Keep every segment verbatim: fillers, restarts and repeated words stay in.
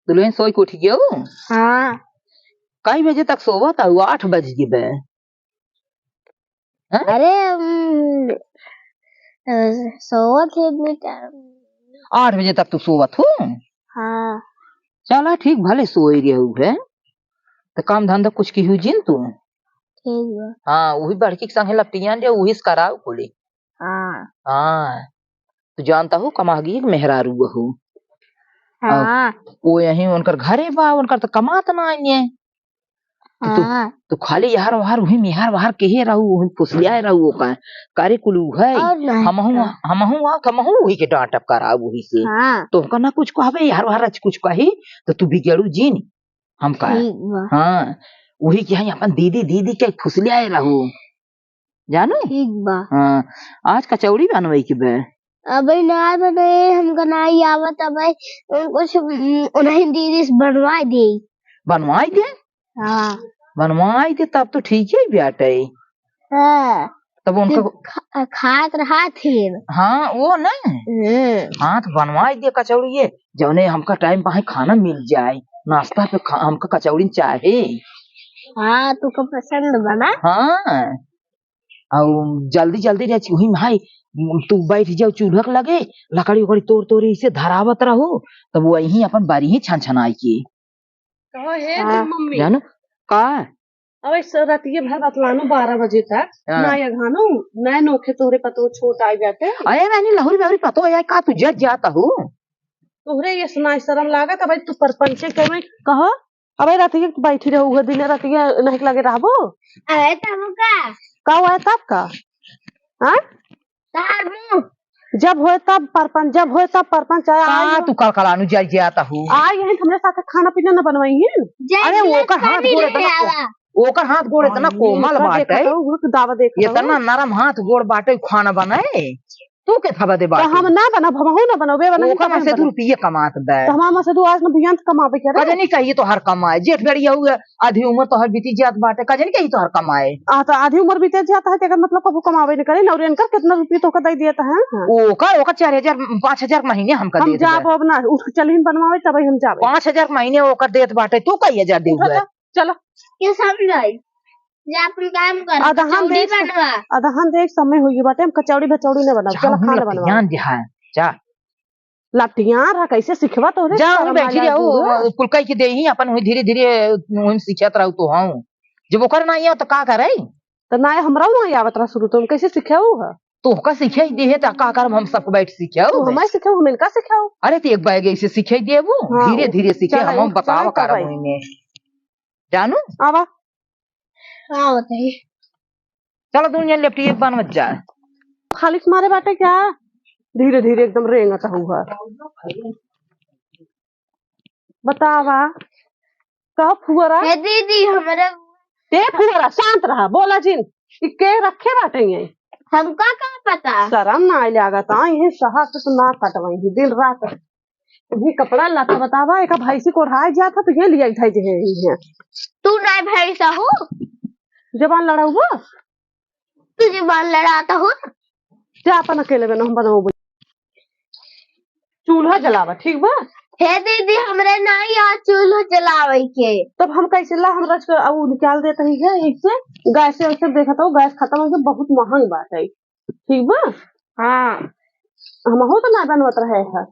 दुल्हन सोई के उठ गयो? हाँ। कई बजे तक सोवत हऊ? आठ बज गए बे। हैं? अरे, उम, अ, सोवत है इतने टाइम। आठ बजे तक तू सोवत हो? हाँ। चला ठीक, भले सोए रहू है, तो काम धंधा कुछ किहू जिन तू। ठीक बा। हाँ, वही बड़की के संगे लपटियान जे, वही से कराऊ कुली। हाँ। हाँ, तू जानता हो, कमागी एक मेहरारू बहू। हाँ। वो यहीं उनकर घरे बा, उनकर तो कमात ना आइए। तो तू, हाँ। तू खाली यार वार वही मेहर वार कहे रहू, वही फुसलियाए रहू ओका। करे कुलू है। और नहीं हमहू, का? हमहू आओ, हमहू वही के डांटब कराब वही से। हाँ। तो ओका ना कुछ कहबे, यार वार कुछ कही, तो तू बिगड़ू जिन। हम कहे। ठीक बा। हाँ, वही के है अपन दीदी, दीदी के फुसलियाए रहू। जानू? ठीक बा। हाँ, आज कचौड़ी बनवाई के बे। अबे ना बने, हमका नाई आवत अबे। कुछ, उम, उन्हीं दीदी से बनवाई दे। बनवाई दे? हाँ। बनवाई दे तब तो ठीक ही बाटे। हाँ। तब उनका फिर खा-, खात रहा फिर। हाँ, वो ना। हम्म। हाँ, तो बनवाई दे कचौड़ी ये, जौने हमका टाइम पे खाना मिल जाए, नाश्ता पे खा-, हमका कचौड़ी चाहे। हाँ, तुका पसंद बना। हाँ। अउ जल्दी जल्दी रे चूही माई, तू बैठ जाओ चूल्हा के लगे, लकड़ी उकड़ी तोड़ तोड़ इसे धरावत रहो, तब वही अपन बारी ही छन छनाई के। कहो हे हाँ। मम्मी। जानू का? अबे स-, रतिये भर बतलानो बारह बजे तक, हाँ। ना ये घानो, ना नोखे तोहरे पतो छोट आई जाते। अरे रानी लहुरी बहुरी पतो आई का तू जर जाता हो? तोहरे ये सुनाई शर्म लागत, अबे तू परपंचे के में कहो। अबे रतिया के बैठी रहू, उहे दिने रतिया नहीं के लगे रहबो? अरे तब का? का हुआ है तब का? हाँ? तार मुंह। जब होए तब परपंच, जब होए तब परपंच, चाहे का आई तू कलकलानू जाई जाता हूँ? आई यहीं हमरे साथे खाना पीना न बनवाई है? जाई अरे जाई ओकर हाथ पानी गोड़ लेके इतना को-, आवा। ओकर हाथ गोड़ इतना पानी कोमल ओकर बाटे। देखत हूँ, उहे दावा देखत हूँ। इतना नरम हाथ गोड़ बाटे, खाना बनाए। तू के थवा दे तो बाटे? हम ना बनब, हमहू ना बनबे, बनब ओकर तब हम मसे दू बनब। रुपये कमात बे। तो हमार मसे दू आज न बिहान से कमाबे के रे। कजनी कही तोहर कमाए, जेठ बेड़िया हुए, आधी उम्र तोहर बीती जात बाटे, कजनी कही तोहर कमाए। आ, तो आधी उम्र बीते जात है, तेकर मतलब कबू कमाबे न करे, नौरे इनकर कितना रुपये तोहका दे दिया था, हाँ? ओकर, ओकर चार हजार, पाँच हजार महीने हमका हम देत बे। जाब अब ना, उठ के चलहिन बनवावे, तबे हम जाबे। पाँच हजार महीने ओकर देत बाटे, तू कई हजार दे उठा हुए? जा, चलो। के समझाई? जा अपन काम कर, अदहन कचौड़ी देख, बनवा। अदहन देख, समय होई बाटे, हम कचौड़ी भचौड़ी न बनाओ, जा, चलो हम खाना बनवा। लपटियान जे है, जा। लपटियान रहा, कैसे सिखवा तोहरे जा, शर्म वहीं आ बैठी जाए रहू, बूढ़ा। कुल कह के देही, अपन वहीं धीरे धीरे वहीं सीखत रहू तो हूँ। जब ओकर ना आया तो का करे? तो ना हमरा ना आवत रहा शुरू तो हम कैसे सिखाऊ है? तो ओका सिखाई दे है, तो का करब हम सबको बैठ सिखाऊ तू बे? हमें सिखाऊ, हम इनका सिखाऊ। अरे तो एक बैग ऐसे सिखाई देबू, हाँ, धीरे धीरे सीखे, चल, हम, हम चल, बतावा चल करब भाई। वहीं में। जानू? आवा। का होता है? चलो, दुनिया लेपटी एक बार मत जाए। खाली से मारे बाटे क्या? धीरे धीरे एकदम रेंगत हुआ। बतावा, कहो फुअरा? हे दीदी, हमरे ए फुअरा, शांत रहा, बोला जिन। ई के रखे बाटे ये? हमका का पता? शरम ना आइल लागत, आ, इहे सहर से तो ना कटवाई, दिन रात। इहे कपड़ा लत्ता बतावा, एक भैंसी कोढ़ाए जात है, तो ये लिया उठाई जे है, ये। तू ना भैंस हो? जबान लड़ाऊ हो? तू जबान लड़ाता हो? जा अपन अकेले बना, हम बनाऊ। चूल्हा जलावा, ठीक बा? हे दीदी, हमरे ना याद चूल्हा जलावे के। तब हम कैसे ला, हम रच के, अब निकाल देते ही है, एक से गैस से, वैसे देखा तो गैस खत्म हो गया, बहुत महंग बात है, ठीक बा? हाँ। हमहू तो ना बनवत रहे है,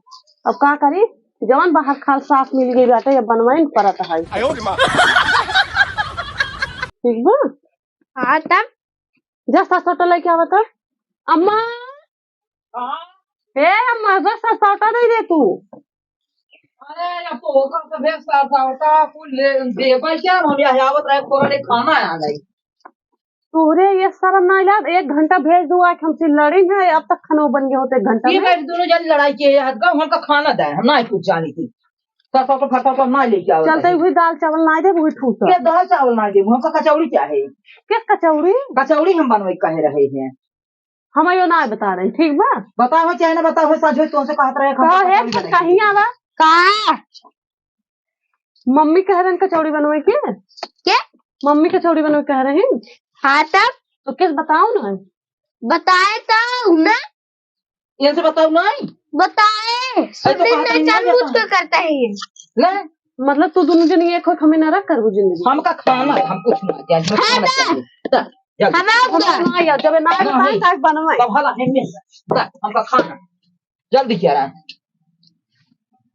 अब का करी, जवन बाहर खाल साफ मिल गई बाटे, अब बनवाइन परत है। आयो रे माँ। ठीक बा? हाँ, तब? जा सास ऑटो लेके आवा तो। अम्मा, हाँ? ए अम्मा, बस सौटा दे दे तू। अरे, अब तो ओकर तो भेज सौटा कुल ले, देबै क्या? हम यहाँ आवत रहे, तोरा ले खाना आ गई। तोरे ये शर्म ना आइला, एक घंटा भेज दू, आज हमसे लड़ी है, अब तक खाना बन गया होते एक घंटा ये में। बैठ दोनों जन लड़ाई के, ये हद का, हमका खाना दे, हम ना कुछ जानी थी। सौटा तो फटा तो ना लेके आवत चलते है। हुई दाल चावल ना दे, वही ठूस। ये दाल चावल ना दे, हमका कचौड़ी चाहे। किस कचौड़ी? कचौड़ी हम बनवे कहे रहे हैं। हम यो ना बता रही, ठीक बा? बताओ चाहे ना बताओ, साझो तुमसे कहत रहे, हम का तो है, कचौड़ी कुछ बनाई। कहीं आवा? का? मम्मी कह रहे हैं कचौड़ी बनवे के? के? मम्मी कचौड़ी बनावे कह रही। हाँ, तब? तो किस बताओ ना। बताए तो ना। इनसे बताओ नहीं। बताए। अरे तो सुनिन कहत नहीं, नहीं जानबूझ के करता है ये। नहीं। मतलब तू दोनों जन एक हो, हमें ना रख करबू जिंदगी। हमका खाना, हम कुछ ना जाने, बस हाँ, खाना ना। चाहिए। जा, जा। हम आओ हम ना। ना यार, जब ना नहीं। बताए, काहे बनवाए? तब हला है में। जा, हमका खाना। जल्दी क्या रहा?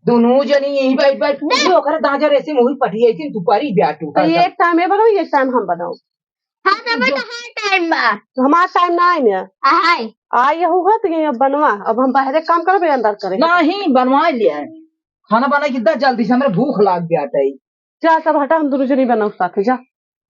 दोनों जनी यहीं बैठ, बैठ, नहीं। वो ओकरे दांजा रेसे मुही पटिया थी, तू पारी ब्याटू। तो ये एक टाइम है बनाओ, एक टाइम हम बनाओ। हाँ, तो जो बेटा, हाँ, टाइम बा। हमारा टाइम ना आए ना। हाय। आ, ये हुआ तो ये अब बनवा, अब हम बाहरे काम करबे, अंदर करे। नहीं, बनवा लिया है। खाना बनाई कितना जल्दी से, हमरे भूख लाग गया था। जा, सब हटा, हम दोनों जनी बनाओ साथे, जा।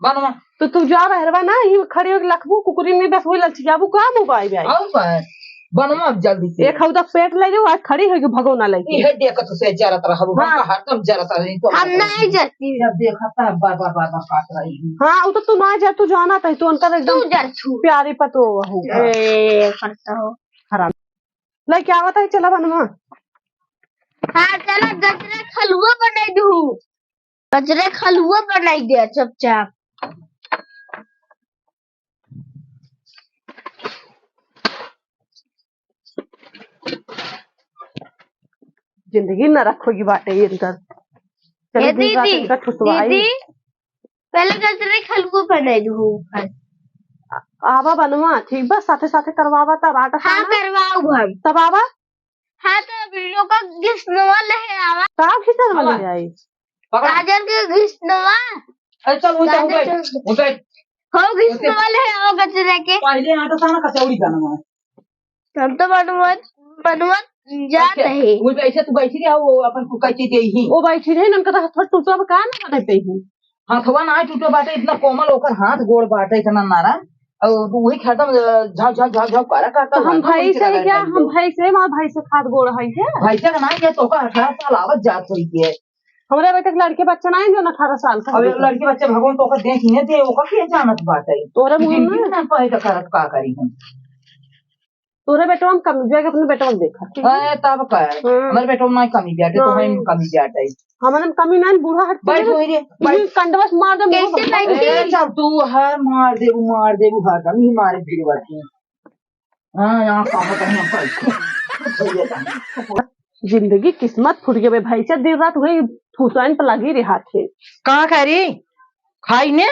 बनवा। तो तू जा, बहरवा ना, ही खड़ी होके लखबू, कुकुरी में बस वही ललचियाबू, का मुँह बाई बाई। और बस, बनवा अब जल्दी से। एक हौदा पेट ले जाओ, आज खड़ी होके भगोना लेके। इहे देखत से जरत रहबू, हाँ। हमका हरदम जरत रही, तो हम नहीं जरती। जब देखा तब बार, बार, बार, बार काट रही हूँ। हाँ, वो तो तू ना जा, तू जाना था, तू उनका एकदम तू जर छू। प्यारी पतो हो। ए, करता हो। हराम। ले, क्या आवत है, चला बनवा। हाँ, चला, गजरे खलुआ बनाई दू। गजरे खलुआ बनाई दे, चुपचाप। जिंदगी नरक होगी बाटे ये इनकर। चलो ए दिन रात दीदी, इनका ठुसवाई। दीदी, पहले गजरे खलुआ बनाई दू ऊपर। आवा बनवा, ठीक बा, साथे साथे करवावा, तब आटा हाँ, साना। करवाऊ हम। तब आवा। हाँ, तो अभी लोग का घिसनवा ले आवा। का घिसनवा ले आई? पकड़। गाजर के घिसनवा। अरे चल, उनका, गाजर उनका, के उनका। हो, घिसनवा ले आवा गजरे के। पहले आटा साना, कचौड़ी बनवा। हम तो बनवत, बनवत जात अच्छा, है। वो ऐसे तू बैठी रहा, वो अपन कुकर के दे ही। वो बैठी रहे, उनका तो हाथ टूटा, अब का ना बने पे ही। हाथवा ना टूटा बाटे, इतना कोमल ओकर हाथ गोड़ बाटे, इतना नरम। और वही खतम, अ, झाव, झाव, झाव, झाव करा करता तो हम हुआ, भाई वही से लगा क्या, करता हम भाई से, हमार भाई से हाथ गोड़ है क्या? भाई से का ना, ये तो का अठारह साल आवत जात होई के। हमरे बेटे के लड़के बच्चा ना है, जो अठारह साल का अब है। लड़के बच्चे भगवान तो ओकर देख ही नहीं दे, ओकर के जानत बाटे। तोरे मुंह जिंदगी में ना। ना पाए तो करत का करी हम। तोरे बेटवा में कमी, जाके अपने बेटवा में देखा, ठीक है? अरे, तब का है? हाँ। हमारे बेटवा में ना कमी जाते, तो हाँ। हम कमी जाते। हमारे में कमी ना, बूढ़ा हट बैठ के वही रे, ये बैठ। कंडवा से मार दे, कैसे मुंह बैठ पर। गई? ए, चल, तू हर मार देबू, मार देबू, हरदम ही मारे भिड़वा के। हाँ, यहाँ का पता नहीं, हम कैसे। जिंदगी किस्मत फूट गए भाई, चल दिन रात वही फुसैन पर लगी रहे हाथे। का करी? खाई ने?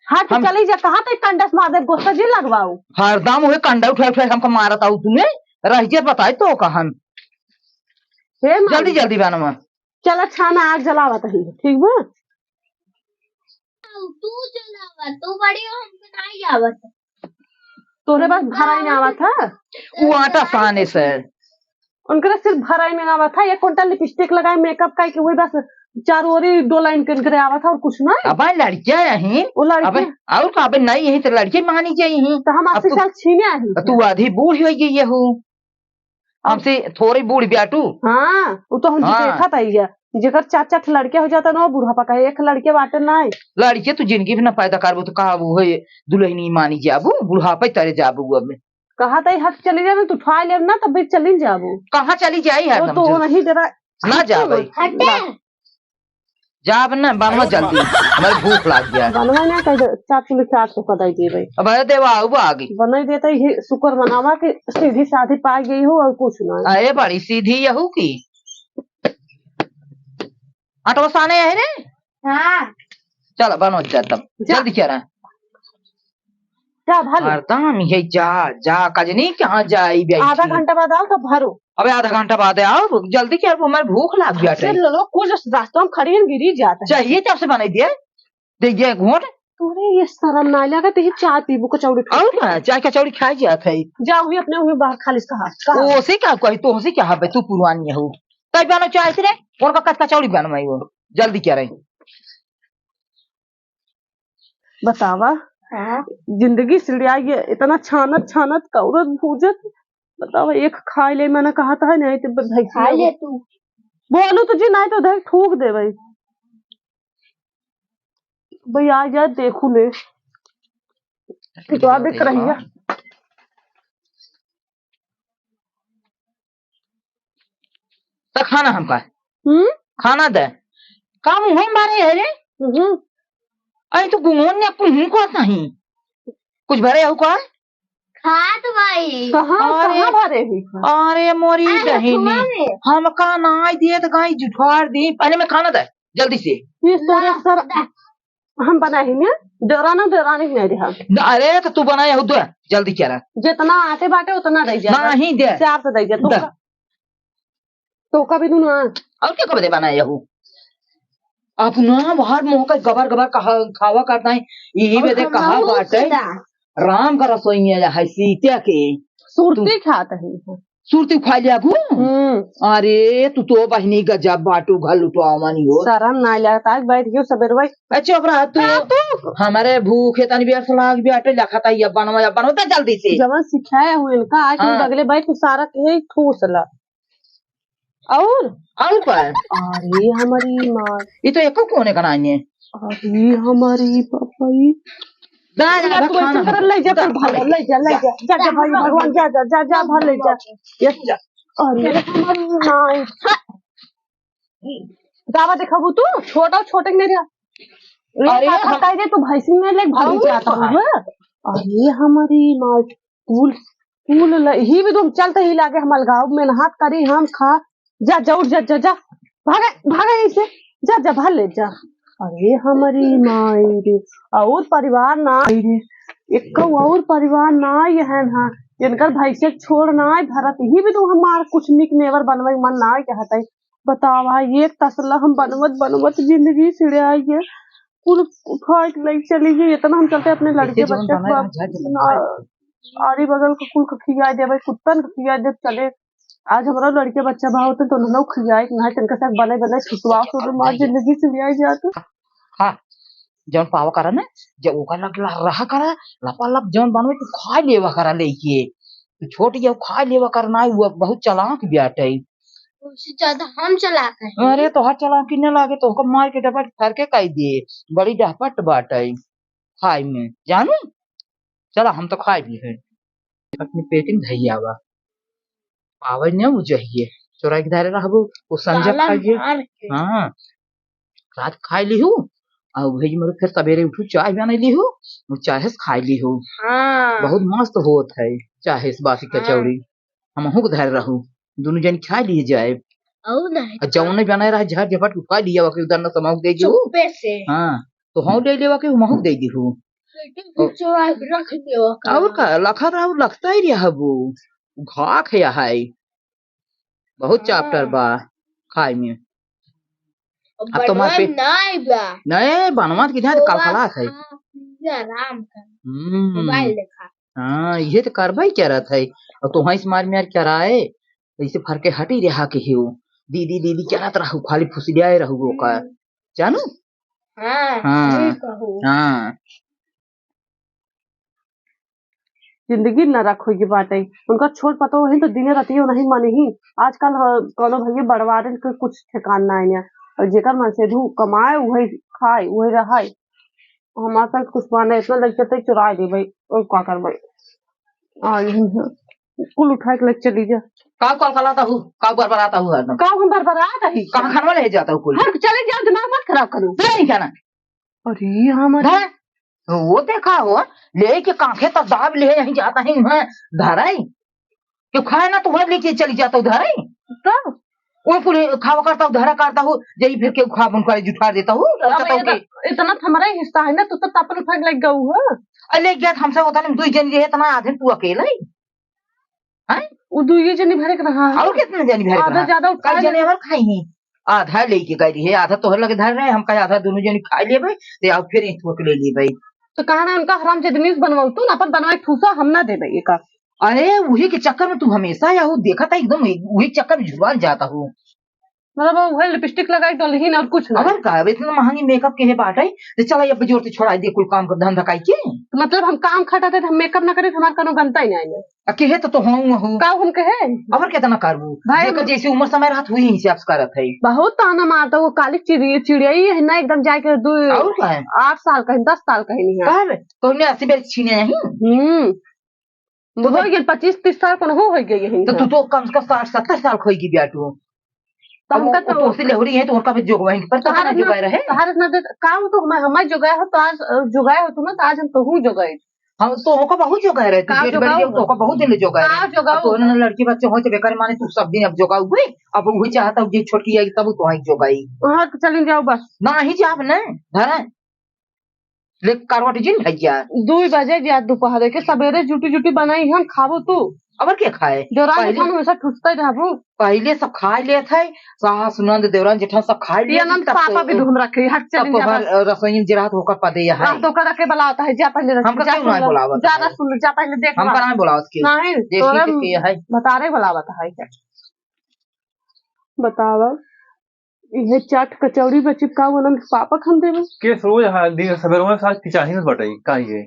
हाँ, तो हम चली जा, कहाँ तक कंडस मार दे, गोस्ता जी लगवाओ। हरदम उहे कंडा उठा उठा हमका मारत आऊ तूने, रह जे बताई तो कहन। हे माई। जल्दी, जल्दी बनवा। चला छाना आग जलावत ही, ठीक बा? तू जलावा, तू बड़ी हो, हमके नहीं आवत। तोरे बस भराई में आवत है? वो आटा साने से। उनकरे सिर्फ भराई में ना आवत है, एक कुंटल लिपस्टिक लगाए, मेकअप करके, वही बस चारों ओरी डोलाइन के उनकरे आवत है और कुछ ना। अब लड़कियां यहीं, वो लड़के अब और का, अब नहीं यहीं तो लड़के मानी जाई ही। तो हम अब अस्सी तू, साल छीने आई तो तू आधी बूढ़ हो गई हो। अब हमसे थोड़ी बूढ़ ब्याटू। हाँ, वो तो हम हाँ। देखा था ये, जेकर चार चार ठे लड़के हो जाता ना, वो बुढ़ापा का, एक लड़के बाटे ना। लड़के तू जिंदगी में ना पैदा करबो तो कहा वो है दुल्हनी मानी जाबू, बुढ़ापे तरे जाबू अब। कहा था, हट चली जाबे, तू उठा लेब ना, तब भी चली जाबू। कहाँ चली जाई है वो हम तो जो? नहीं जरा ना जाबे। हटे। जाब ना, बनवा जल्दी, हमारे भूख लाग गया। बनवा ना, कह दे, चार किलो चार सौ का दे देबे। अब अरे देवा, आऊ आगे। बनाई देता ही शुक्र मनावा के सीधी साधी पा गई हो और कुछ ना। अरे बड़ी सीधी यहू की। आटवा साने है रे? हाँ। चल, बनो जा तब। जा। जल्दी क्या रहा? जा, भर लो। हरदम ये जा, जा, कजनी कहाँ जाई बैठी? आधा घंटा बाद आओ तो भरो। अबे आधा घंटा बाद आओ, जल्दी क्या, हमारे भूख लाग गया फिर है। लो, लो, कुछ रास्ता में खड़ी हम गिरी जाता है। चाहिए जब से बनाई दिए, दे ये घोट। तोरे ये शर्म ना लगा, ते ही चाय पीबू, कचौड़ी खा। और का? चाय कचौड़ी खाई जात है। जा हुई अपने हुई बाहर खा लिस कहा, कहा। ओ, से क्या कही, तो से क्या हबे, तू पुरवानी हो। तै बनो चाय से रे, उनका कच कचौड़ी बनवाई हो। जल्दी क्या रही? बतावा। हाँ। जिंदगी सिड़िया ये इतना छानत छानत कौरत भूजत। बतावा, एक खाए ले मैंने कहा था नहीं तो ब-, भैंसी खा ले तू। बोलू तो जी नहीं तो देख थूक दे भाई। भाई आ जा देखू ले। ठीक है, देख रही है। तो खाना हमका। हम्म? खाना दे। का मुँह में मारे है रे? हम्म। अरे तो गुंगोन ने कुल हूँ कहत नहीं। कुछ भरे हो का? खात भाई। कहाँ, अरे, कहाँ भरे हुई? अरे मोरी अरे, दहिनी। हथुआ में। हमका नाई दिए तो गाई जुठार दी। पहले मैं खाना दे, जल्दी से। ये तोरे ला, सर, दा। हम बनाई ना, देवराना देवरानी नहीं रहा। न, अरे तो तू बनाए हो दे, जल्दी करा। जितना आटे बाटे उतना दे जा। नहीं दे। चार तो दे जा, तू दे। का? तो का भी दूँ ना। और क्या कबे बनाए हो? अपना बाहर मुँह का गबर गबर कहा, खावा करता है, यही और बदे कहा खाना बाटे। सीता। राम का रसोई में है सीता के। सुरती तू खात है। सुरती खा लिया गु? हम्म। अरे, तू तो बहिनी गजब बाटू, घर लुटवावा नहीं हो। शरम ना लगता है, बैठ गयो सबेरवा। अच्छा, ओकरा तू का तू? हमारे भूखे तनी बियार से लाग बियाटे लखता, ये बनवा, ये बनवा, तो जल्दी से। जवन सिखाया हूँ इनका, आज हाँ। बगले बैठ के सारा के ठूस ला। और? और पर? अरे हमारी माँ। ये तो एको कोने का नाई है। अरे हमारी पापा, ये दादा, दादा, तू खाना ऐसे कर, ले जा, दा-, तू भाई, ले जा, ले जा, जा, जा, भाई, भगवान, जा, जा, जा, जा, भाई, ले जा। ये जा। अरे हमारी माँ। गावा देखाबू तू, छोटा, छोटे नहीं रहा। अरे अरे हम कह दे, तू भैंसी में ले भाग और जाता का? हूँ। अरे हमारी माँ। कुल, कुल ल-, ही भी तुम चलते ही लागे हम अलगाव में नहात करी हम खा। जा, जा, उठ जा, जा, जा। भागे, भागे इसे। जा, जा, भाग ले जा। अरे हमारी माई रे, और परिवार ना आई रे, एक और परिवार ना आई है ना, जिनकर भैंसे छोड़ ना आई भरत, ही भी तुम हमार कुछ निक नेवर बनवे मन ना आई कहत है। बतावा, एक तसला हम बनवत बनवत जिंदगी छिड़े आई है। कुल उठा के ले चली गई। इतना हम चलते अपने लड़के इसे जौन बच्चे बनाए को हैं, झट से ना, बनाए। आरी बगल के कुल के खिया देबे, कुत्तन के खिया देब। चले, आज हमरा लड़के बच्चा बा होते तो उन्होंने खियाए के ना, तनका साथ बने बने सुतवा सुतवा मार जिंदगी छिड़िया जात। हाँ, जौन पावा करा ना, जब ओकर लग रहा करा, लपालप जौन बनवे तू खा लेवा करा लेके। तू छोट जाओ खा लेवा कर ना, वो बहुत चालाक बियाटे। उससे ज्यादा हम चालाक हैं। अरे तोहार चालाकी न लागे, तोहका मार के डपट फार के काई दे। बड़ी डहपट बाटे खाए में, जानू। चला हम तो खाए भी है। अपने पेट में धैया बा। पावे न उ जहिए। चोरा के धरे रहबो, वो संजय ताला खाइए। मार के। हाँ। रात खाए लिहू, और वही मरो फिर सवेरे उठू, चाय बना लिहू, वो चाय से खाए लिहू। हाँ। बहुत मस्त होत है, चाय से बासी हाँ। कचौड़ी। हमहू के धरे रहू, दुनू जन खाए लिए जाए। और नहीं और तो जौने बनाए रहा, झट झपट उठा लिया, ओके उधर न समहू दे दिहू। चुप्पे से। हाँ, तो हम ले लेवा के हमहू दे दिहू। लेकिन ओ। चोरा के रख देवा का। और का, लखा रहा, लगता ही रहा वो। घाक है, है। बहुत हाँ। चापटर बा खाए में। अब अब तो मार बनवा पे नाई बा। नहीं, बनवा के जाए तो काल तोरा खलास है। खा, पी, आराम कर। हम्म। मोबाइल देखा। हाँ, ये तो करबे करत है। और तो वहीं से मार मार कराए, ऐसे फर के हटी रहा के हो। दीदी, दीदी करत रहू, खाली फुसलियाए रहू ओकर। हम्म। जानू? हाँ, हाँ। ठीक कहू। हाँ। जिंदगी नरक होइ गई बाटे। उनका छोट पतोह है तो दिने रातियो नहीं मानी ही। आजकल ह-, कौनो भैया बड़वारिन के कुछ ठिकान ना है। और जेकर मन से धू कमाए, वही खाए, वही रहाए। हमारे साथ कुछ माने इतना लग जाता है, चुरा दे भाई, और का कर भाई। आ, यही है। कुल उठा के ले चली जा। का कलकलाता हूँ, का बरबराता हूँ हरदम? का हम बरबरात ही? कहाँ खानवा ले जाता हूँ कुल? हर चले जाओ, दिमाग मत खराब करो। ले नहीं खाना। अरे, हमारे हाँ, वो देखा हो, लेके कांखे तक दाब ले, यहीं जाता है, वहाँ धराई। क्यों खाए ना, तो वहाँ लेके चली जाता हूँ धराई। तब? वो कुल खावा करता हूँ, धरा करता हूँ, यही फिर क्यों खा बन कर जुठा देता हूँ, अब कहता हूँ इतना, कि इतना तो हमारा ही हिस्सा है ना, तू तो तपन उठा के लग गऊ हो। अरे, ले गया, हमसे होता नहीं, दो जन रहे, इतना आदमी तू अकेला ही। हैं? वो दुइये जनी भरे के रहा है। और कितना जनी भरे के आधा रहा? ज्यादा उठा कई जने ले। और खाई हैं। आधा लेके गई रही है, आधा तोहर लगे धर रहे, हम कहे आधा दोनों जनी खा लेबे, ते आओ फिर एक ठोक ले लेबे। तो कहा ना उनका हराम जदनीस बनवाऊ, तू ना अपन बनवाई ठूसा, हम ना देबे ये का। अरे, वही के चक्कर में तू हमेशा या हो, देखा था एकदम वही चक्कर में जुबान जाता हो। मतलब, वो वही लिपस्टिक लगाई, दुल्हन और कुछ ना। अगर का, अब इतना महंगी मेकअप के है बाटे, तो चला, अब जोर से छोड़ा दे, कुल काम कर, धंधा काई के। तो मतलब, हम काम खटाते, हम मेकअप ना करे, तो हमारे कोनो गनता ही नहीं आएंगे। आ, के है तो, तो हूँ, हूँ। का हम कहे? अगर कितना करबू? भाई, जेकर जैसे उम्र समय रहत, हुई हिसाब से करत है। बहुत ताना मारता वो काली चिड़िया, चिड़िया ही है ना, एकदम जाके दो, और का है? आठ साल का है, दस साल का ही नहीं है। कर, तो हमने अस्सी बेर छीने नहीं। हम्म। तो तो हो गया पच्चीस तीस साल को हो, हो गया यही तो है। तू तो कम से कम साठ सत्तर साल खोई की ब्याह तू। तो अब हमका वो तो तोसे लेहुरी है, तो उनका भी जोगवाइन, पर तो तोहार ना इतना, जोगाए रहे। तोहार इतना देर काम तो हम, हमार जोगाए हो, तो आज, अ, जोगाए हो तू ना, तो आज हम तोहू जोगाए। हम तो ओका बहुत जोगाए रहे, तू का जेठ जोगाओ? बड़ी हो, तो ओका बहुत दिन ले जोगाए का रहे। जोगाओ? अब तो उन्होंने लड़की बच्चे होए, तो बेकार माने तू सब दिन अब जोगाओ हुए, अब वही चाहता हूँ कि छोटकी आई तब तो आई जोगाई। हाँ, तो चलिन जाओ बस। ना ही जाब ना, धरा। ले करवट जिन भैया। दुई बजे जा दोपहर के, सबेरे जुटी जुटी बनाई हम, खाबो तू। अबर के खाए? देवरान पहिले, खान हमेशा ठुसते रहबू। पहिले सब खाए लेत है, सास नंद देवरान जेठान सब खाए ये लेत है, नंद तब पापा तो भी धूम रखे, हट तब चली तो जा भर बस। रसोई में जे रहत होकर पदे है। हाँ, तो ओकर रखे बुलावत है, जा पहिले रख, हमका जा क्यों सुन ना लो, बुलावत जा है? रख सुन लो, जा पहिले देख हमका लो। ना बुलावत क्यों? नहीं, देखी तोरे तो के है? बतारे बुलावत है क्या? बतावा। इहे चाट कचौड़ी बा, चिपकाऊ आनंद पापा खान देवे। के रोज हा-, दिन सबेरवा साथ किचाही में बटाई, का ये?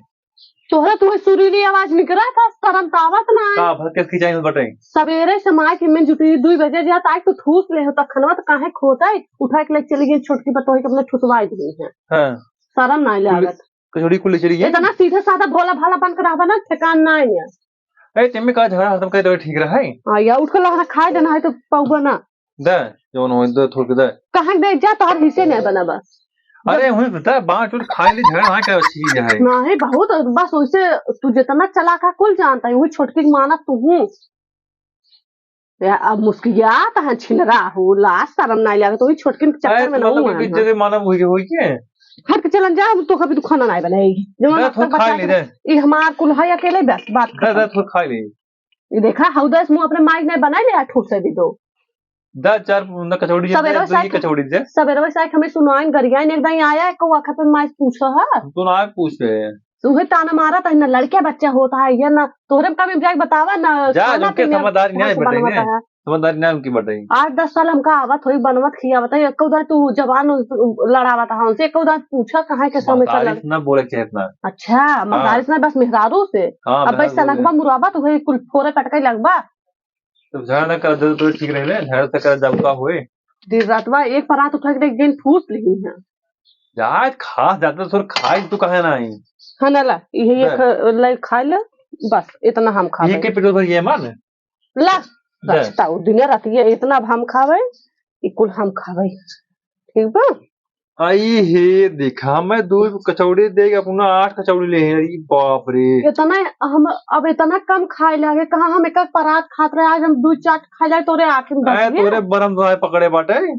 तोहरा तो वही सुरीली आवाज निकला था, शर्म तो आवत ना है। का भर के किचाही में बटाई? सबेरे से माई के में जुटी, दुई बजे जात, आज तो ठूस ले हो, तो खनवा तो काहे खोता है? उठा के ले चली गई छोटकी बतोही के अपने ठुसवाई दी है। हाँ। शर्म ना कुल, लागत। कचौड़ी कुल ले चली गई? इतना सीधा साधा भोला भाला बन के रहबा ना, ठिकान ना है। ए, तेमे का झगड़ा हरदम करे तो ठीक रहे? हाँ, या उठ के लहरा खाए देना है तो पौबा ना। दे, जौन हो, दे, थोड़ के दे। कहाँ दे, जा, तोहर हिस्से नहीं बना बा। अरे, हुई तो दे, बाँच चूट खाए ले, झगड़ा ना करे, अच्छी चीज है। नहीं, बहुत, बस वैसे तू जितना चला का कुल जानता है, वही छोटकी के माना तू हूँ। या, अब मुस्कियात है, छिनरा हो, लाज शर्म नहीं लागत, वही छोटकिन के चक्कर अरे, में ना मतलब हुआ कि है। जैसे मानव हुई के, हुई के? हट के चलन जा, अब तो कभी तू खाना नहीं बनाएगी। जो दे, वक्त थोड़ा तक खा बचा ले, के दे। ई हमार कुल है अकेले, बस बात दे, दे, खत्म। थोड़ा खा ले। ई देखा, हउदस मुँह अपने माई ने बनाई ले, आ ठूस से भी दो। दा चार न कचौड़ी दे, सबेरवा दो ही साथ कचौड़ी दे। सबेरवा साथ हमें सुनाइन गरियाइन एकदम आया है, कौआ खा पे माई पूछो है। हम तो ना पूछ रहे हैं। उहे ताना मारा था ना, लड़के बच्चा होता है, ये ना तोहरे में कभी जाके बतावा ना, जा, खाना उनके पीने समझदारी नहीं बस बताइए। बनवता है। समझदारी नहीं उनकी बताइए। आठ दस साल हमका आवत होई, बनवत खियावत है, एको दान तू जबान लड़ावत है उनसे, एको दान पूछा कहाँ के समय से महतारी लड़- से ना बोले के चाहे इतना। अच्छा, हाँ। महतारी से ना, बस मेहरारू से। हाँ, अब भाई मेहरारू बोले। सनकबा मुराबा तो वही कुल फोरे पटके लगबा। तो झगड़ा ना कर दे तो ठीक रहे, झगड़ा से कर जब का होए। दिन रातवा एक परात उठा के एक दिन ठूस लिही है। जात खास जात तो खाए तू कहे ना आई। हाँ ना ला, यही एक ले। ले खा ले, बस इतना हम खा ये ले। के पेट भर ये मान। ला, ले। बस ताऊ दिन रात ये इतना अब हम खावे, ये कुल हम खावे। ठीक बा? आई हे, देखा, मैं दो कचौड़ी दे के अपना आठ कचौड़ी ले हैं। अरे बाप रे। इतना हम अब इतना कम खाए लागे, कहाँ हम एक एक परात खात रहे, आज हम दो चाट खा जाए, तोरे आँखें में अरे, बस गया। तोरे बरम दाएं पकड़े बाटे।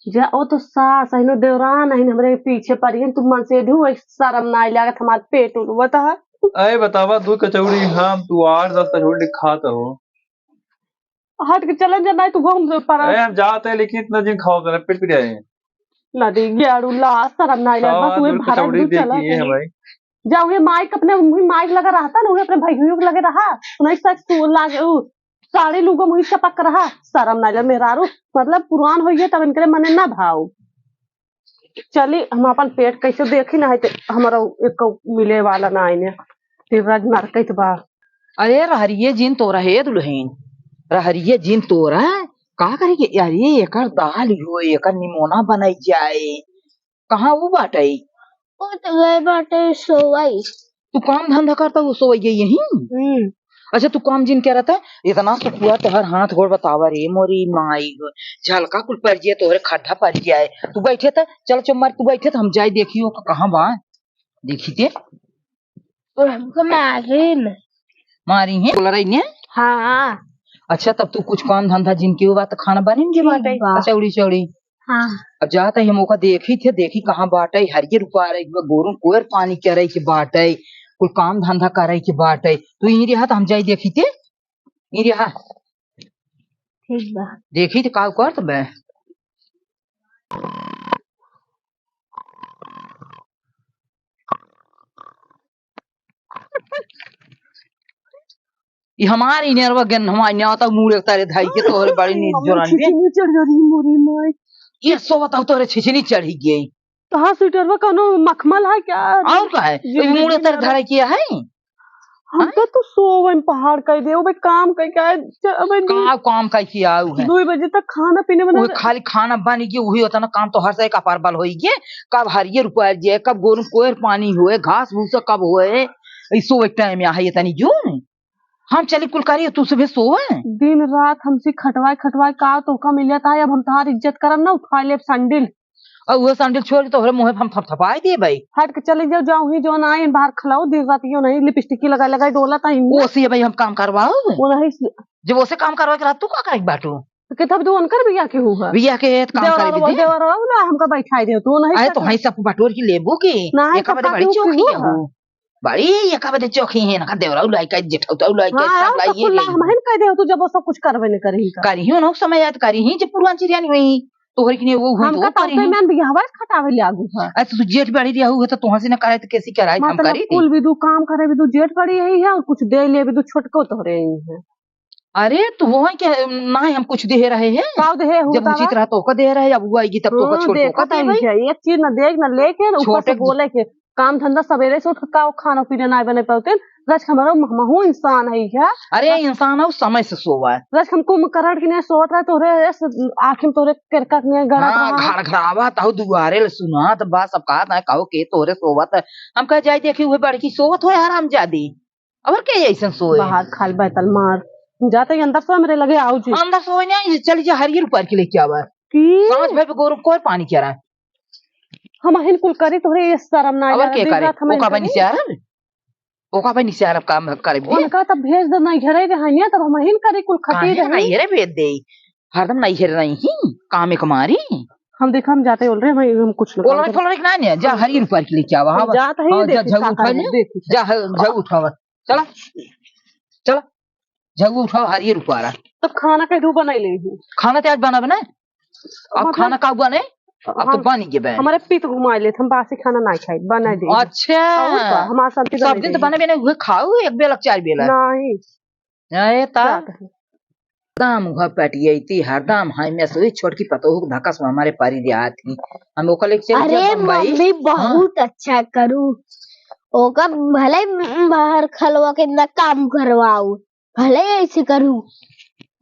जा, ओ तो सास है, नो देवरान है, हमरे पीछे पड़ी है, तू मन से धू, शर्म ना लागत, हमार पेट उलवत है। अरे बतावा, दो कचौड़ी हम, तू आठ दस कचौड़ी खात हो। हट के चलन जा, नहीं तू घूम दे पर। अरे हम जाते हैं, लेकिन इतना दिन खाओ, तेरा पेट पिराए। ना दे, गेड़ू ला, शर्म ना आइला, बस हाँ, उहे बिल्कुल भरत चौड़ी दू देखी चला है तनी। भाई। जा उहे माइक अपने, उहे माइक लगा रहता ना, उहे अपने भैया के लगे रहा, उन्हें सच तू लागे, उ साड़ी लुगो मुही चपक रहा, शर्म ना आइला मेहरारू, मतलब पुरान होइए तब इनके मने ना भाव। चली, हम अपन पेट कैसे देखी ना है, ते हमरा एको मिले वाला ना आइने। शिवराज मार्केट बा। अरे रहरिये जिन तोरा हे दुल्हन, रहरिये जिन तोरा, का करे के? अरे एकर दाल हो, एकर निमोना बनाई जाए। कहाँ उ बाटे? उ तो गए बाटे सोवई। तू काम धंधा करता हो सोवई यही? हम्म। अच्छा, तू काम जिन क्या रहता? इतना सुखुआ तोहर हाथ गोड़ बतावा रे मोरी माई गो। झलका कुल पड़ जिया, तोहरे खड्डा पड़ जिया है। तू बैठे त, चल चुम्मर, तू बैठे त हम जाई देखी ओका कहाँ बा। देखी ते। और हमको मारिन। मारी है? बोला रही ने? हाँ। अच्छा, तब तू कुछ काम धंधा जिनके हुआ त खाना बने के बाटे? वाह। कचौड़ी चौड़ी। हाँ। अब जात ही हम ओका देखी थे, देखी कहाँ बाटे, हरियर रुपा रही, गोरू कोयर पानी करे के बाटे, कुल काम धंधा करे के बाटे। तू यहीं रहा त हम जाई देखी थे, यहीं रहा। ठीक बा। देखी थे का करत बे। ई हमार इनेरवा गेन हमार न्याता मुड़े तारे धाई के तोहरे बड़ी नींद जोरान बे। छिछनी चढ़ जा रही मोरी माई। ये सो बताओ तोहरे छिछनी चढ़ी गई। तोहार स्वेटरवा कौनो मखमल है क्या? और का है? ये ई मुड़े तारे धाई किया है? हम हाँ? तो, तो सोवन पहाड़ कर दे, ओबे काम कर के आए, च-, अबे दू का काम कर के आऊ है? दो बजे तक खाना पीने बना वो दे। खाली खाना बन गया, वही उतना काम तो हर से कपार बल होई गए। कब हरियर रुपया जे, कब गोरू कोयर पानी होए, घास भूसा कब होए, ई सोवे टाइम आ है ये तनी जो। हम चली कुल करी, तू सुबह सोवे। दिन रात हमसे खटवाए खटवाए का तोहका मिलत है, अब हम तोहार इज्जत करब ना, उठा लेब सैंडल। और वो सैंडल छोड़ के तोहरे मुँहे हम थपथपाई देबे। हट के चली जाओ, जाओ ही जौन आई बाहर खलाओ, दिन रात यो नहीं लिपस्टिक लगाए लगाए डोलत है इनमें। ओसे भाई हम काम करवाओ। वो नहीं स- जब ओसे काम करवाए के रहा, तू का करे के बाटू? तो कितना भी तू उनकर बिया के हुआ? बिया के है तो काम देवरा करे रो-, भी दे। देवरा रो ना हमका बैठाई दे, तू नहीं अरे तो सके। हई सब बटोर के लेबू की? नहीं, एका तो बदे का बड़ी तू चोखी केहू है है? वो। बड़ी एका बदे चोखी है ना, देवरा उलाई का, जेठौता उलाई का, हाँ, सब तो लाई कुल ये हम ही कह दे, तू जब वो सब कुछ करबे नहीं करी का। करी ही ना, समय याद करी ही, जब पुरवान चिरियानी हुई, तोहरी के लिए वो हुई, हमका तो तो करी ही। मैं बियाहवा खटावे ले आगू है। अरे तो तू जेठ बाड़ी रिया हुआ तो तुहाँ से ना कराए तो कैसी कराए, हम मतलब करी थी? कुल भी दू काम करे भी दू जेठ बाड़ी यही है और कुछ दे ले भी दू छोटको तोहरे यही है। अरे, तो वो है क्या, ना हम कुछ दे रहे हैं? का दे है, जब बतावा? उचित रहा तो ओका दे रहे, अब वो आएगी तब तो ओका हाँ, छोड़ के देखो ओका तो देबै। इनके, एक चीज ना देख ना लेके ना ऊपर से छोटे बोले के काम धंधा सवेरे से उठ के का खाना पीना ना बने पाते। रच हमारा महू इंसान है क्या? अरे, इंसान है, समय से सोवा है। रच हम कुंभकर्ण के नहीं सोवत रहे, तोरे आँखी में तोरे केरका के नहीं गड़ा हाँ, रहा। घड़घड़ावा ताऊ दुआरे ले सुना, तो बस अब कहा था, कहो के तोरे सोवत है। हम कह जाए देखी, वह बड़की सोवत हो आराम जादी। और के ऐसन सोए? बाहर खाल बैतल मार। जाते ही अंदर सोए मेरे लगे, आओ जी। अंदर सोए नहीं, चली जा हरियर उपार के लेके आवा। की? सांझ भर पे गोरू कोई पानी क्या रहा? हम अहिन कुल करी तोहरे ये शर्म ना और आया, के दिन करे? रात हम ओका अहिन बनी करी। सियारब? ओका बनी सियारब काम करे भी? उनका तब भेज दे नहीं घरे रहिए, तब हम अहिन करी कुल खटी काहे रही। नहीं घरे भेज दे? हरदम नहीं घरे रही ही, काम एक मारी। हम देखा हम जाते बोल रहे हैं, हम कुछ ना बोल काम रहे, करी। बोल रहे कि नहीं, नहीं, जा हरियर उपार के लेके आवा। हम हाँ, जाते हैं, हाँ, जा देखी झगू का उठा करे, ले। देखी। जा ह-, झगू उठावा। चला, चला, झगू उठाओ, हरियर उपारा। तब खाना कह दू बनाई ले हूँ। खाना ते आज बनाबे ना? अब मतलब खाना का बने? अब तो हम, बन गए बे। हमारे पीत घुमा ले, हम बासी खाना ना खाई, बना दे। अच्छा। और का, हमारा शांति सब बना दिन तो दे। बने बने हुए खाओ, एक बेला चार बेला। नहीं। अरे ता क्या कहे? दाम उहा पटियैती हरदम है, मैं सोई छोटकी पतोहू के धकस में हमारे परी जात ही। हम ओकर लेके चली अरे जाब बम्बई। मम्मी हाँ। बहुत अच्छा करू। ओका भले बाहर खलवा के ना काम करवाऊ, भले ऐसे करू।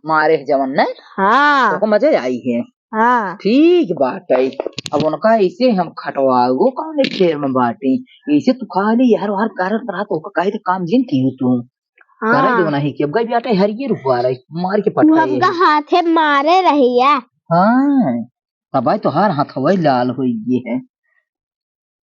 मारे है जवन ने? हाँ। ओको मजा आई है। हाँ। ठीक बात है। अब उनका ऐसे हम खटवाओ, वो कौन एक फेर में बाटी? ऐसे तू खाली यार वार करत रहा तो ओका कहे तो काम जिन की तू। हाँ। करे देवना ही कि अब गई बेटा हरियर उपारे, मार के तू पटकाए हमका है। हाथे मारे रहिया। हाँ, तब आई तोहार हाथ हवाई लाल होई गए है।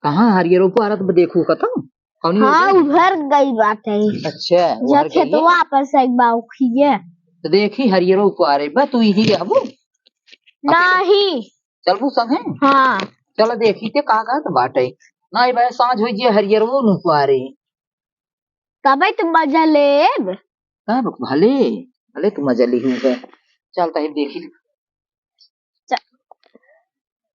कहाँ हरियर उपारा तो देखू कतौ? कौनी हाँ, हो गई? उभर गई बात है। अच्छा, जा उभर गई है? खेतवा पर से एक बार उखिए। तो देखी हरियर उपारे बा, तू यही रहबू? अकेले? नहीं। चलबू संगे? हाँ। चल देखी ते का कहत बाटे। नहीं भाई, सांझ होई जे हरियर वो नु उपारे। तबे तो मजा लेब। तब भले, भले तू मजा लिहू है। चल तही देखी। चल।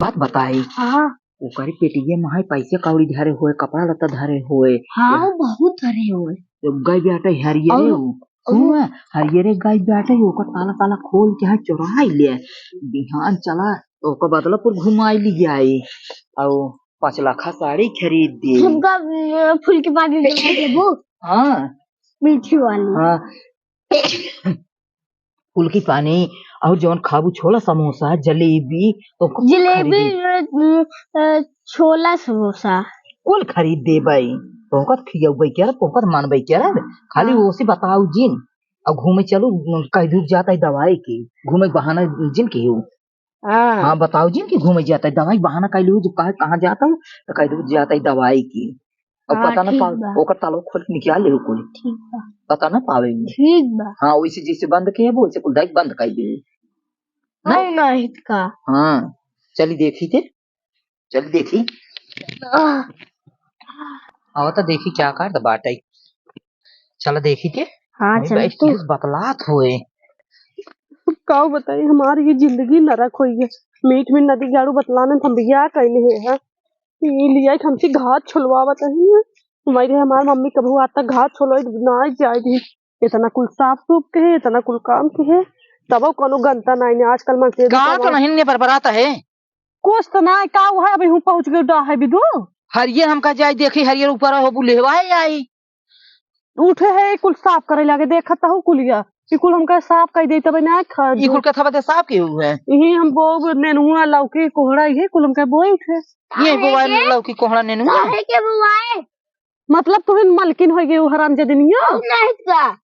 बात बताई। हाँ। ओकरे पेटिये में है पैसे कौड़ी धरे होए, कपड़ा लत्ता धरे होए। हाँ, या वो बहुत धरे होए। जब गई बेटा हरियरे और, हो। और सुन, हरियरे गई बेटा, ओकर ताला ताला खोल के है चोराई ले। बिहान चला, ओकर बदलापुर घुमाई ली जाई। और पाँच लाखा साड़ी खरीद दी। हमका, अ, फूल के पानी दिला देबू? हाँ। मीठी वाली। हाँ। फुल्की पानी और जौन खाबू छोला समोसा, जलेबी, तो कुल जलेबी, खरीदी। अ, अ, छोला समोसा। कुल खरीद देबै। तोहका त खियौबै के रह, तोहका त मानबै के रह। खाली हाँ। ओसे बताओ जिन। और घूमे चलो, कह दूर जाता है दवाई की, घूमे बहाना जिन की हो। हाँ। हाँ, बताओ जिन कि घूमे जाता है, दवाई बहाना कह लियो, जब कहे कहाँ जाता हूँ, तो कह दो जाता है दवाई की। और हाँ, पता ना ठीक पावे, बा। ओकर तालो खोल के निकाल ले कोई। ठीक बा। पता ना पावे में। ठीक बा। हाँ, वैसे जैसे बंद के है, वैसे कुल दाई बंद कर दे। ना? हम नहीं का। हाँ, चली देखी थे, चली देखी। आह। आओ तो देखी क्या कर तो बाटे। चला देखी के। हाँ, अरे चल भाई, तू। केस बतलात होए। अब का बताई, हमार ये जिंदगी नरक होई है। मीठ मीठ नदी गाड़ू बतलाने हम बियाह कैले है, हाँ। ये लिया कि हमसे घात छुलवावत रही है। हमारे हमार मम्मी कबहू आज तक घात छुलवाई ना जाए दी। इतना कुल साफ सूफ के है, इतना कुल काम के है, तबो कोनो गंता नहीं ने। आजकल मन से का तो नहीं ने बरबरात है। कुछ तो ना, का हुआ, अभी हूँ पहुँच गए, डा है बिदु। हरियर हमका जाई देखी, हरियर ऊपर हो बुलेवा है आई। उठे है, कुल साफ करे लागे, देखत हूँ कुलिया। ई कुल हमका साफ कर दे, तबे ना खा ई कुल कथा बता साफ के हुए। यही हम बो नेनुआ, लौकी, कोहड़ा, ये कुल हमका बोए उठे। ये काहे बोआ के? लौकी, कोहड़ा, नेनुआ। काहे के बोआए? मतलब तू ही मलकिन हो गई, हराम जदिनिया। और नहीं का?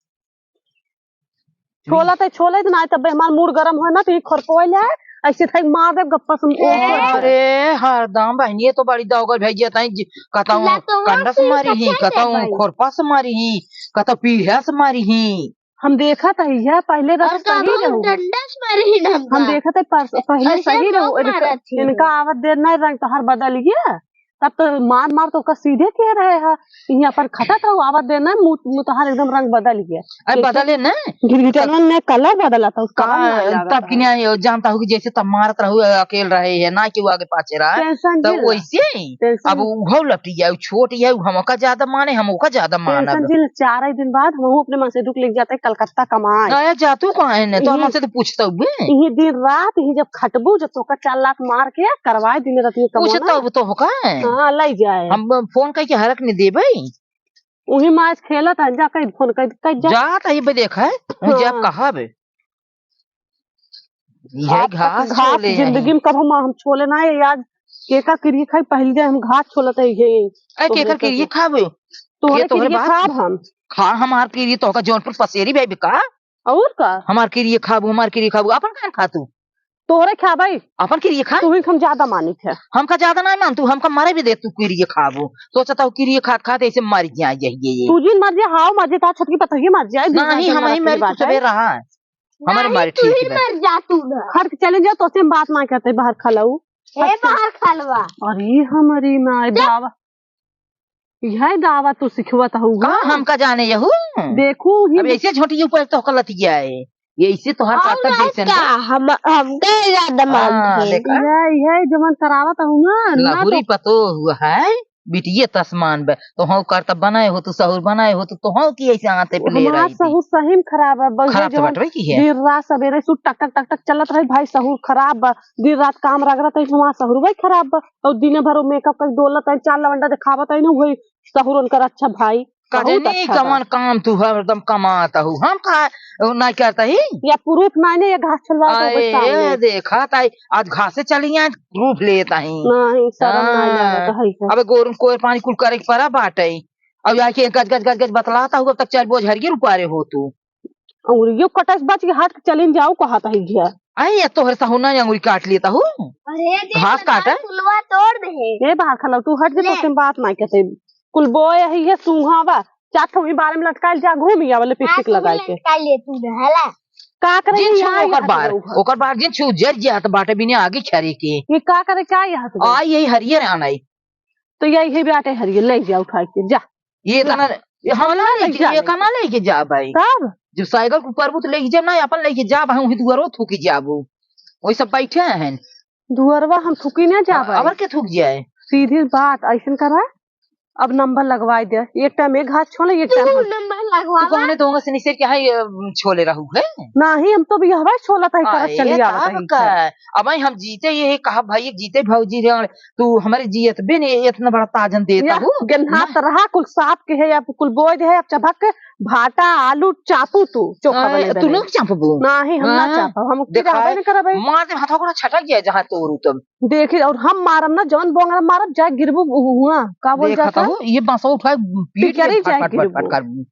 छोला त छोले त ना, तब हमार मूड गरम हो ना, त ई खरपोइल है, ऐसे थई मार देब गप्पा सुन के। ए। अरे, हरदम बहिनी, ये तो बड़ी दौगल भैया, ताई जी, कहता हूँ, ला तो कंडा से मारी ही, कहता हूँ, भाई। खोरपा से मारी ही, कहता पीढ़ा से मारी ही। हम देखत है, यह पहिले रस और सही कहूँ रहू। डंडा से मारी ही हम हम का। देखत है, पर-, पहिले ऐसे सही रहू, इनका, मारत ही इनका हो। आवत देर नहीं, रंग तोहार बदल गया। तब तो मार मार तो ओकर सीधे किहे रहे है। इहाँ पर खटत रहू, आवत देर ना, मुँह, मुँह तोहार एकदम रंग बदल गया। अरे कैसे? बदले ना। गिरगिटनवन में कलर बदला था, उसका रंग का, नहीं लगा तब था। कि नहीं, जानता हूँ कि जैसे तब मारत रहू, अकेल रहे है, ना कि वो आगे पाछे रहा। टेंशन तो झेल। वैसे ही। टेंशन अब झेल। उहो लपटी जाए, छोट है, हमका ज्यादा माने, हम ओका ज्यादा मानब। टेंशन झेल, चार ही दिन बाद हम अपने मन से दुख लेके जाते कलकत्ता कमाए। आया जा तू कहाँ है ने? तो इही, मन से तो पूछता हुए। इही दिन रात, इही जब खटबू, जब तोका चार लाख मार के करवाए दिन रात में कमाना। पूछता हुए तो होका है। हाँ, लाई जाए। हम फोन करके हरक नहीं देबे। उही मैच खेलत है, जा कहीं फोन कर, कर जा। जा त ही बे देख है, वो जब हाँ। कहा बे। यह आज तक घास घास छोले हैं। जिंदगी में कब हम, हम छोले ना है, आज केका किरिए खाई, पहले हम घास छोलत है ये। ए, तो केकर बेटा किरिए के खाबे? तोहरे ये तोहरे किरिए बात खाब हम। खा हमार किरिए, तोहका जौनपुर पसेरी बे का? और का? हमार किरिए खाबू, हमार किरिए खाबू, अपन काहे खा तू? तोहरे खा भाई। अपन किरिए खा। तू ही हम ज्यादा मानित है। हमका ज्यादा ना मान तू, हमका मरे भी दे तू किरिए खाबू। सोचता हूँ किरिए खात खात ऐसे मर जाए यही ये। तू जिन मर जाए, हाव मर जाए, तार छटकी पतोहिए मर जाए, दिन नहीं, रात हम जंगल ही अपनी मर बात तू है। सबे रहा। हमारे नहीं, मारे तू ठीक ही बा। मर जा तू ना। हट के चले जाओ, तोसे हम बात ना करते, बाहर खलऊ। ए, हट के। बाहर खलवा। अरे हमारी माई चुप। बाबा। यह दावा तू सिखवत हऊ का? हमका जाने यहू। देखू ही अब ऐसे झोंटी ऊपर तो कलत गया है। ये इसे तोहार और काका नहीं जैसे का? ना। हम, हम दे ज्यादा मान हाँ, के। देखा। यह, यह जवन करावत हऊ ना, ना लाहुरी तो पतो हुआ है। बिटिये तसमान बे, तोहौ करतब बनाए हो, तू सहूर बनाए हो, तू तोहौ की ऐसे आते पे ले हमार रही थी। सहूर सही में खराब है, बस खराब तो जौन बटवे की है। दिन रात सबेरे से टक टक टक टक चलत रही भाई, सहूर खराब बा। दिन रात काम रगड़त है, हमार सहूर भाई खराब बा। और दिने भर मेकअप कर डोलत है, चार लवंडा दिखावत है ना, वही सहूर उनकर अच्छा भाई। का बहुत जानी अच्छा बा। कवन काम तू हरदम कमात हऊ, हम का नहीं करता ही। या प्रूफ नहीं ने, ये घास छलवा तो आए, बस सामने। देखा ताई, आज घासे चली आए, प्रूफ लेता ही। नहीं, शर्म नहीं हाँ। लागत है, है। अबे गोरुन कोयर पानी कुल करे के परा बाटे। अब जाके गज, गज, गज, गज बतलाता हूँ, अब तक चार बोझ हरिये रुपारे हो तू। अंगुरियो कटस बच के हट के चलिन जाऊ, कहत है घिया। आई, ये तोहरे सहुना अंगुरी काट लेता हूँ। अरे, देख घास ना, काटे। फुलवा तोड़ दे। ए, बाहर खलऊ, तू हट के ले। तोसे बात नहीं कहते। कुल बोए है, ये सूंघा बा। चार ठो ई बारे में लटकाइल जा, घूम या वाले पिस्टिक आज तू लगाए के। लटकाइल ले तू रहला। का करे जिन ई छू आई ओकर हाथ बार, में उघर। ओकर बार जिन छू जर जात बाटे बिना आगे छरे के। ये का करे, का ये हाथ में? आ, यही हरियर आनाई। तो यही है बाटे हरियर, ले जा उठा के, जा। ये जा। इतना, ये हम ना ले लेके, जा, ये ले। कहाँ लेके जा भाई? तब? जब साइकिल के ऊपर बूत लेके जा ना, अपन लेके जा भाई, वहीं दुआरो थूकी जाबो। वही सब बैठे हैं। दुअरवा हम थूकी ना जाबे। अबर के थूक जाए? सीधी बात, ऐसन करा, अब नंबर लगवाई दे, एक टाइम एक घास छोले, एक तू टाइम हम। नंबर लगवा तू कहने दोंगा से निसेर के है, ये, छोले रहू है? नहीं, हम तो भी हवा छोला तय करत आए, चली तब आवत है। का? अब हम जीते ये कहा भाई, जीते भौजी रे, तू हमारे जियत बे ने इतना बड़ा ताजन देता या, हूँ। गन्हात रहा, कुल साफ के है, अब कुल बोए दे है, अब चबक के भाटा, आलू चापू तू, चोखा आए, बने तू दे। लोग चापबू? नहीं, हम ना हाँ, चापब, हम की देखा रहबे है, न करबे। मार दे, हाथों को छटक गया जहाँ तोरू तब। देखी, और हम मारब ना, जौन बोंगरा मारब, जा गिरबू हुआ। का बोल देखा जाता? तो ये बांसवा उठा, पीट पिचरी के फट, जाए फट, फट, गिरबू। फट कर।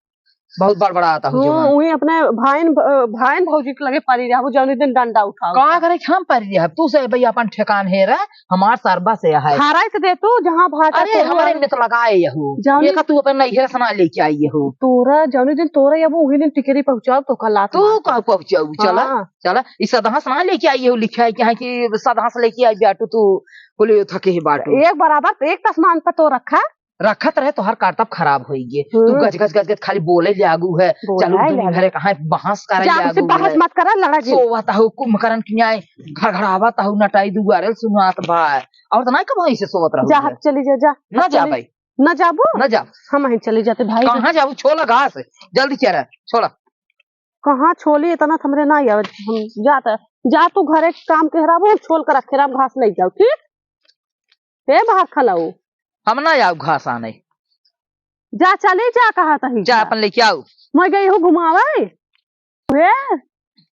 बहुत बड़बड़ाता हो हाँ, जवान। वही अपने भाइन भ-, भाइन भौजी के लगे परी रहबू, जौनी दिन डंडा उठाओ। का करे हम परी रहब? तू से भैया अपन ठेकान हे रे, हमार सरबा से है। खाराई से दे तू, जहाँ भाटा अरे, तोरू हमारे आवे। में तो लगाए यहू। जौनी देखा तू अपन नैहर से ना लेके आई यहू। तोरा, जौनी दिन तोरा अबू, वही दिन टिकरी पहुँचाओ, तो कल लात तू मार। का पहुँचाऊ? चला, हाँ। चला, ई सदहस ना लेके आई हो, लिखा है कि हाँ कि सदहस लेके आई बाटू तू, बोले थके ही बाटू। एक बराबर तो एक तसमान पर तो रखा। रखत रहे, तोहर करतब खराब होई गे। तू हम्म। गज, गज, गज, गज खाली बोले लागू है। बोले चलू दुनिया लागू। भरे कहाँ बहस करे जा, हमसे लागू बहस है। मत करा, लड़ा जी। सोवत हो कुंभकर्ण की न्याय, घड़घड़ावत हो नटाई दुआरे सुनात बा। और तो नहीं कब ऐसे सोवत रहू जा, है। हट चली जा, जा। ना हट जा चली। भाई। ना जाबू? ना जा। हम ही चली जाते भाई। कहाँ जाबू? छोला घास, जल्दी चला, छोला। कहाँ छोली, इतना त हमरे ना आवत। हम जात, जा तू घरे काम के हराबो, हम छोल के रखे रहब, घास ले जाओ, ठीक? ए बाहर खलाऊ। हम ना आऊ घास आने। जा चली जा, कहा तही जा जा। अपन लेके आऊ। मैं गई हूँ घुमावे। ए,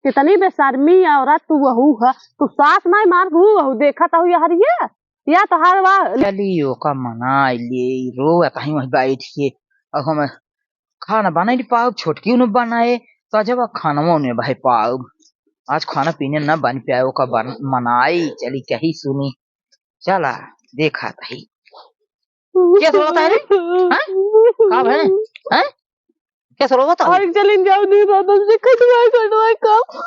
कितनी बेशर्मी औरत तू वहू है। तू सास नहीं मार हू, वहू देखत हू यार ये। या तोहार वा चली ओका मना ले, रोवत हई वहीं बैठ के। अब हम खाना बनाई नहीं पाओ, छोटकी उन्हें बनाए, सजवा खानवा में भाई पाउब। आज खाना पीने न बन पाए, ओका बन-, मनाई, चली कही सुनी। चला, देखा तही। क्या रोता है रे? हाँ? का भय? हैं? क्या रोता है? और चलिन जाओ, नहीं दादा, मुझे कटवा, कटवा कम।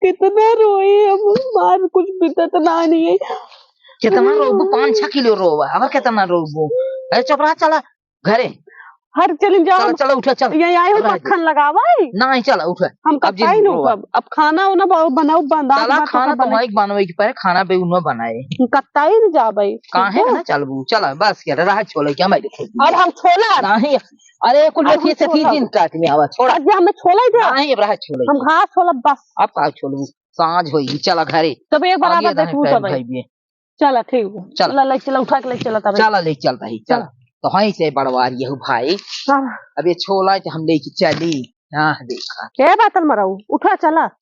कितना रोई हम, मार कुछ बीतत ना नहीं है। कितना रोबू? पाँच छह किलो रोबा, अब कितना रोबू? अरे चुप रहा, चला घरे। हर चलिन जाओ। चला, चला, उठा, चला। ये आए हो, अब रह दे। मक्खन लगावा है। नहीं, चला, उठा। हम अब कत्ताई जिन न रोवा। उठब। अब खाना उना ब-, बनाओ, बंदा चला, बात खाना तो बने। माइक बनवे के पहले खाना बे उन्हों बनाए। हम कत्ताई न जाबे। काहे ठीक है? ना चलबू? चला, बस क्या रहा, छोले क्या मैं देखे। अब हम छोला। नहीं, अरे, कुल अब हम मेथी से छोला। तीन काट में आवा, छोड़ा। अब हमें छोला ही दे। नहीं, अब रहा छोले। हम घास छोला बस। अब का छोलबू? साँझ होई, चला घरे। तब एक बराबर आगे देखू दाएं सब। भाई बे। चला, ठीक बा। चला। ला, ले चला, उठा के ले चला तब। चला, ले चलता ही, चला। चला। तो हाँ, इसे बड़वार यहू भाई। हाँ। अब ये छोला तो हम लेके चली। हाँ, देखा। के बातल मराऊ? उठा, चला।